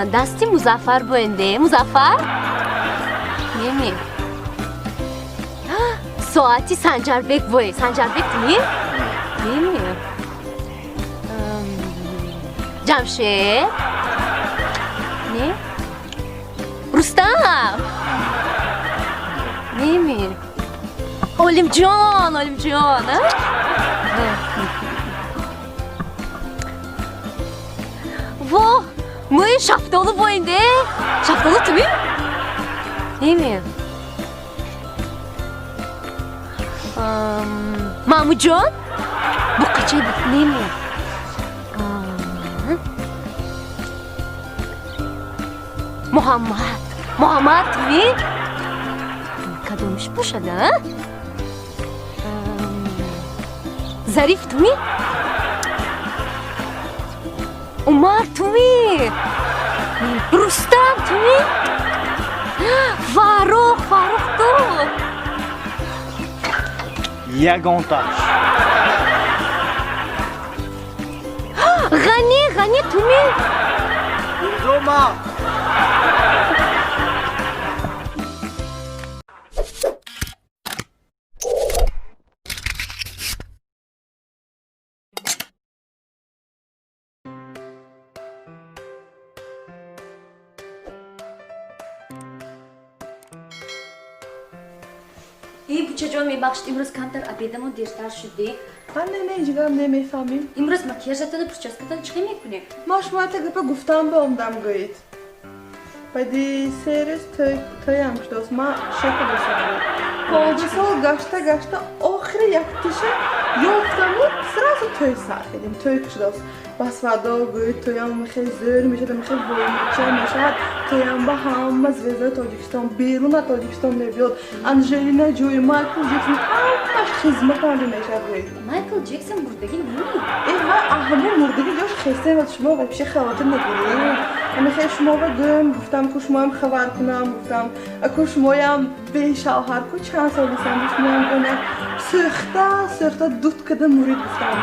Дасти Музаффар боенде. Музаффар? Неми. Соати Санҷарбек бой. Санҷарбек туми? Неми. Ҷамшед? Не? Рустам? Неми. Олимҷон, Олимҷон, а? Во, мӯи шафтолу боинде. Шафтолу туми? Неми. Маҳмудҷон? Буқачаи буд, неми. Муҳаммад. Муҳаммад туми? Кадомиш бошад, а? Зариф туми? Умар туми? Рустам туми? Фаррух, Фаррух ту? Ягонташ. Ғанӣ, Ғанӣ туми? Рома. Эй, бучаҷон, мебахшид, имрӯз камтар обедамон дертар шуде. Ҳа, не, не, ҷигарам, немефаҳмем. Имрӯз макияжатону прическатон чӣ мекунем? Ма шумо та гапа гуфтам ба омдам, гӯед. Баъди 3 рӯз тӯям шудааст, ма шока дошам. 15 сол гашта гашта охири яктиша ёфтаму сразу тӯй сар кардем, тӯй шудааст. Басвадо, гӯед, тӯям хеле зӯр мешавад, хеле боймуча мешавад. Тӯям ба ҳама звездои Тоҷикистон, берун аз Тоҷикистон мебиёд. Анжелина Ҷоли, Майкл Ҷексон, ҳамаш хизматанҷо мешавад, гӯед. Майкл Ҷексон мурдагӣ неми? Э, ва ҳамон мурдагӣ ҷош хесте ва шумо вообще хавотир нагиред. Ами хел шумо ва гӯем, гуфтам, ку шумоям хабар кунам, гуфтам, аку шумоям бешавҳар ку чанд сол бисам, шумоям гӯем, як сӯхта сӯхта дуд када мурид, гуфтам.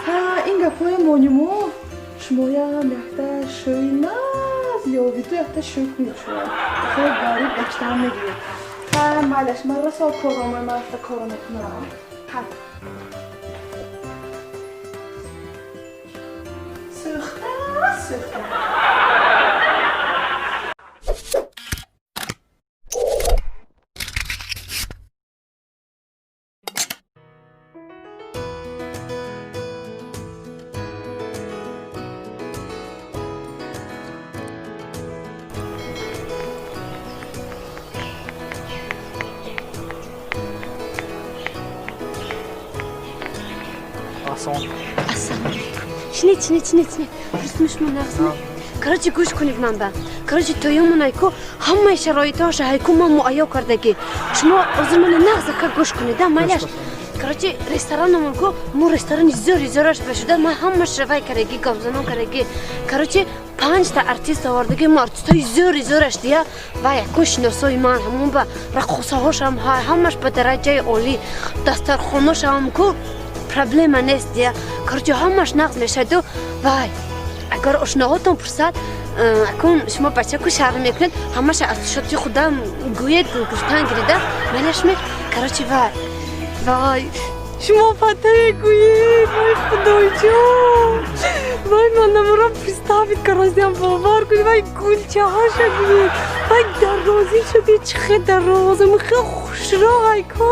Ҳа, ин гапҳои монимо, шумоям якта шӯи наз ёвиду якта шӯй кунед шумоям. Хеле гариб гаштаам мегиред. Ҳа, майлаш, ман расо коромай, ман рафта коро мекунам. Ҳа. Сӯхта сӯхта. Ассалом. Ассалому алайкум. Чинед, чинед, чинед, чинед. Рустми, шумо нағзми? Короче, гӯш кунед ман ба. Короче, тӯёмон айку ҳамаи шароитҳоша ҳайку ман муайё кардагӣ. Шумо ҳозир мана нағзака гӯш кунед, а, майлаш. Короче, ресторанамон ку мо ресторани зӯри зӯраш бешуда, ман ҳамаш вай кардаги, гапзанон кардаги. Короче, панҷта артист овардаги, мо артистҳои зӯри зӯраш дия ва якун шиносои ман ҳамон ба раққосаҳошам ҳамаш ба дараҷаи олӣ, дастархоношам ку проблема нест дия. Короче, ҳамаш нағз мешаду вай агар ошноҳотон пурсад, акун шумо бачаку шарм мекунед, ҳамаша аз шоти худам гӯед, гуфтан гирида, майлашме. Короче, вай вай шумо фата мегӯед, вай, худоҷон, вай, ман намурам представить карозиам, бовар кунед, вай, гулчаҳаша гӯед, вай, дарозӣ шуди, чӣ хел дароза, хел хушро айко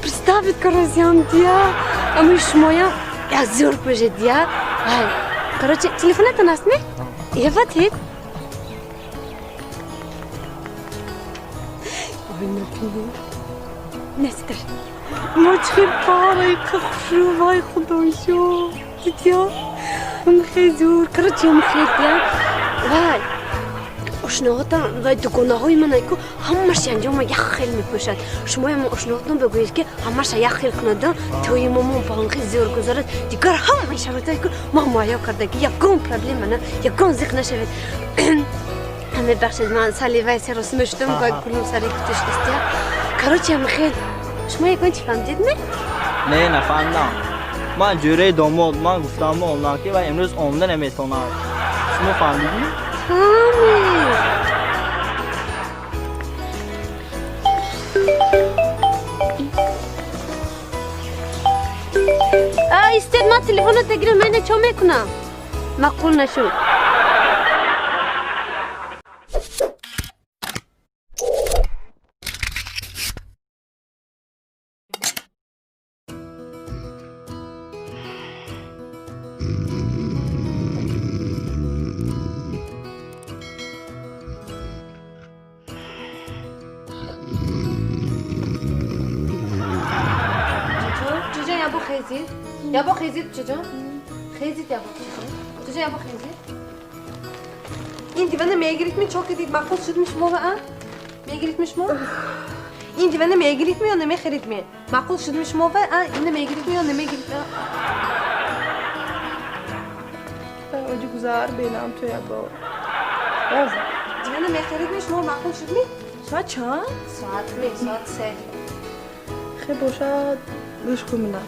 представить карозиам дия. Ами шумоям як зӯр бошед дия. Вай, короче, телефонатон аст ме? Еватед. Ой, например. Нестер. Мо чӣ хел парай хушрӯ, вай, худоҷон. Дидя? Он хел зӯр. Короче, он хел дия. Вай, ошноҳотон вай дугонаҳои ман айку ҳамаш анҷома як хел мепӯшад. Шумоям ошноҳотон бигӯед, ки ҳамаша як хел кунада, тӯи момон ба он хел зӯр гузарад. Дигар ҳамаи шароитҳое ку ман муайё кардаги, ягон проблема на, ягон зиқ нашавед. Мебахшед, ман сали вай серосима шудам, вай гулум сари кутуштастия. Короче, ам хел шумо ягон чӣ фаҳмидед ме? Не, нафаҳмидам. Ман ҷӯраи домод, ман гуфтам ба омдам, ки вай имрӯз омда наметавонад. Шумо фаҳмидӣ? Ҳаме. Истед, ман телефонро гирам, ман чо мекунам? Маъқул нашуд. Ябо хезид, чуҷон? Хезид ябо, чуҷон? Чуҷон ябо хезид? Ин дивана мегиридми, чо кардид? Маъқул шудми шумо ва а? Мегиридми шумо? Ин дивана мегиридми ё намехаридми? Маъқул шудми шумо ва а? Ина мегиридми ё намегиридми? Оҷи гузар бенам ту ябо. Дивана мехаридми шумо маъқул шудми? Соат чанд? Соат ми, соат 3. Хе бошад, гӯш кун мина.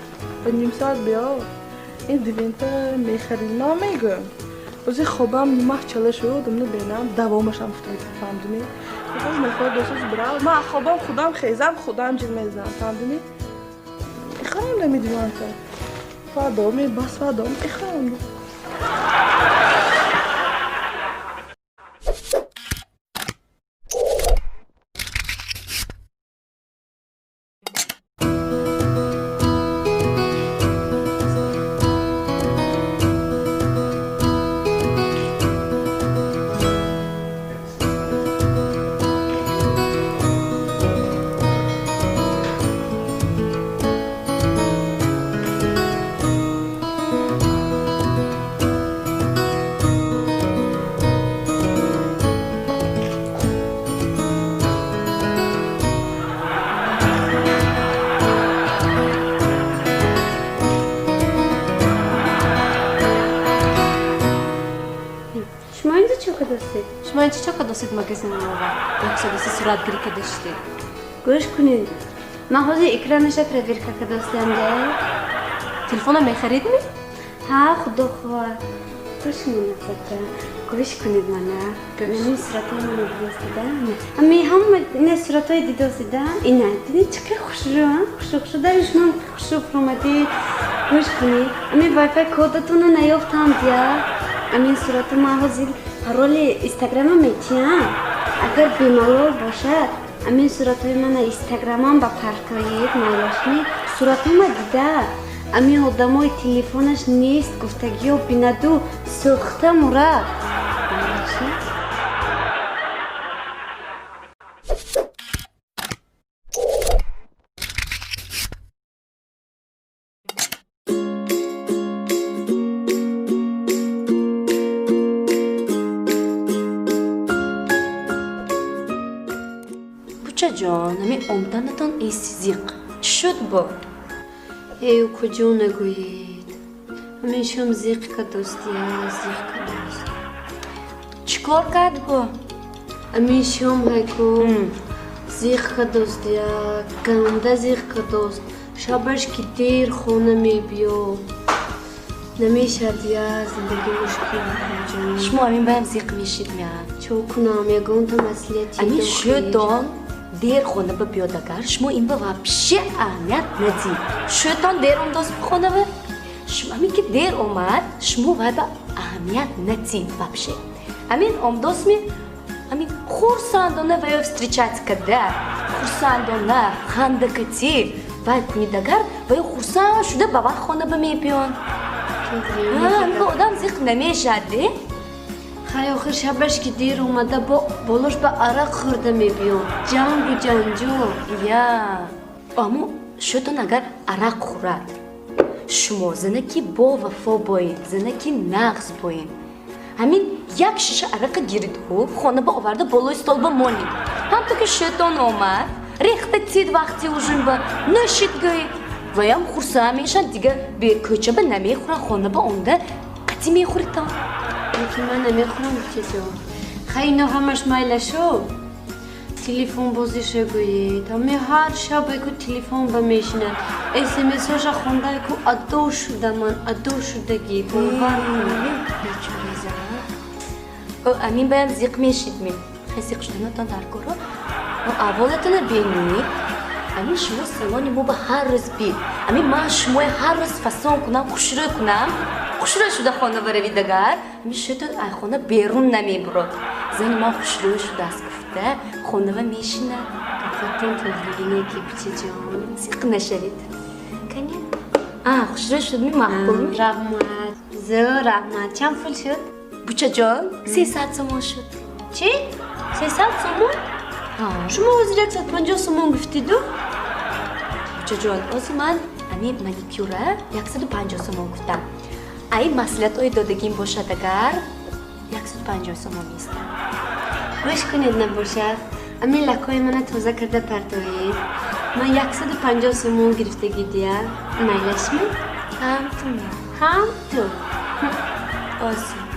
Ба ним соат биё. Ин дивента мехарид. Ман мегӯям. Ози хобам нимах чала шуд, мина бенам давомашам футоид, фаҳмдимӣ? Боз мехоҳад досоз бирав. Ман хобам худам хезам, худам ҷил мезанам, фаҳмдимӣ? Мехарам нами диванта. Фадоми, бас фадом, мехарам. Шумо инҷо чӣ кардастед? Шумо инҷо чӣ кардастед магазини мо? Яксадаси суратгирӣ кардастед. Гӯш кунед. Ман ҳозир экранаша проверка кардастам, да? Телефона мехаридми? Ҳа, худо хоҳад. Гӯш кунед, фата. Гӯш кунед мана. Ман суратҳои мана дидастида. Ами ҳама ина суратҳои дидастида. Ина, дидед чӣ қадр хушрӯ, хушрӯ шуда, шумо хушрӯ фуромадед. Гӯш кунед. Ами Wi-Fi кодатонро наёфтам, дия. Амин сурата ман ҳозир пароли инстаграма метиҳам. Агар бемалол бошад, амин суратҳои мана инстаграмам ба партоед, майлашми. Суратҳома дида, амин одамои телефонаш нест гуфтагиё бинаду сӯхта мурад. Майлашми? Ҷон, ҳамин омданатон эси зиқ. Чӣ шуд бо? Эй, куҷо нагӯед. Ҳамин шом зиқ кадостия, зиқ кадост. Чӣ кор кард бо? Ҳамин шом ҳайку зиқ кадостия, ганда зиқ кадост. Шабаш ки дер хона мебиё. Намешад я, зиндагӣ мушкил ҷон. Шумо ҳамин баям зиқ мешид мя. Чо кунам, ягонта маслиҳати Ҳамин шудон дер хона ба биёд агар, шумо ин ба вообще аҳамият надид. Шӯтон дер омдост хона ба? Шумо ҳамин ки дер омад, шумо вай ба аҳамият надид вообще. Ҳамин омдостми, ҳамин хурсандона вайо встречать карда, хурсандона ханда кати вай кунид агар, вайо хурсанд шуда ба вақт хона ба мебиён. Ҳамин ба одам зиқ намешад, де? Хай, охир шабаш ки дер омада, бо болош ба арақ хӯрда мебиёд. Ҷангу ҷанҷол. Я, аммо шӯтон агар арақ хӯрад, шумо занаки бо вафо боед, занаки нағз боед. Ҳамин як шиша арақа гиридҳу, хона ба оварда болои стол ба монед. Ҳамто ки шӯтон омад, рехта тид вақти ужин ба нӯшид гӯед. Ваям хурсанд мешанд, дигар кӯча ба намехӯранд, хона ба омда қатӣ мехӯритон. Лекин ман намехӯрам, чизо. Хай, ино ҳамаш майла шуд. Телефон бозиша гӯед. Ҳаме ҳар шаб ку телефон ба мешинад. СМС-ҳоша хонда ку адо шуда ман, адо шудагӣ. Бовар кунед. Бечора зан. Амин баям зиқ мешид ми. Хе зиқ шуданатон дар коро. Аввалатона бинед. Амин шумо салони мо ба ҳар рӯз бид. Амин ман шумои ҳар рӯз фасон кунам, хушрӯ кунам. Хушрӯ шуда хона баравид агар. Амин шуто ай хона берун намебурод. Зани ман хушрӯ шудааст гуфта хонава мешинад. Гапатон тоғригине ки, бучаҷон. Зиқ нашавед. Кани? А, хушрӯ шудми, маъқулми? Раҳмат. Зӯр раҳмат. Чанд пул шуд? Бучаҷон, 300 сомон шуд. Чӣ? 300 сомон? Шумо ҳозир 150 сомон гуфтиду? Бучаҷон, ҳозир ман ами маникюра 150 сомон гуфтам. Ай маслиҳатҳои додагим бошад агар 150 сомон меистад. Гӯш кунед, набошад. Ами лакҳои мана тоза карда партоед. Ман 150 сомон гирифтагӣ дия. Майлашми? Ҳам ту. Ҳам ту. Озӣ.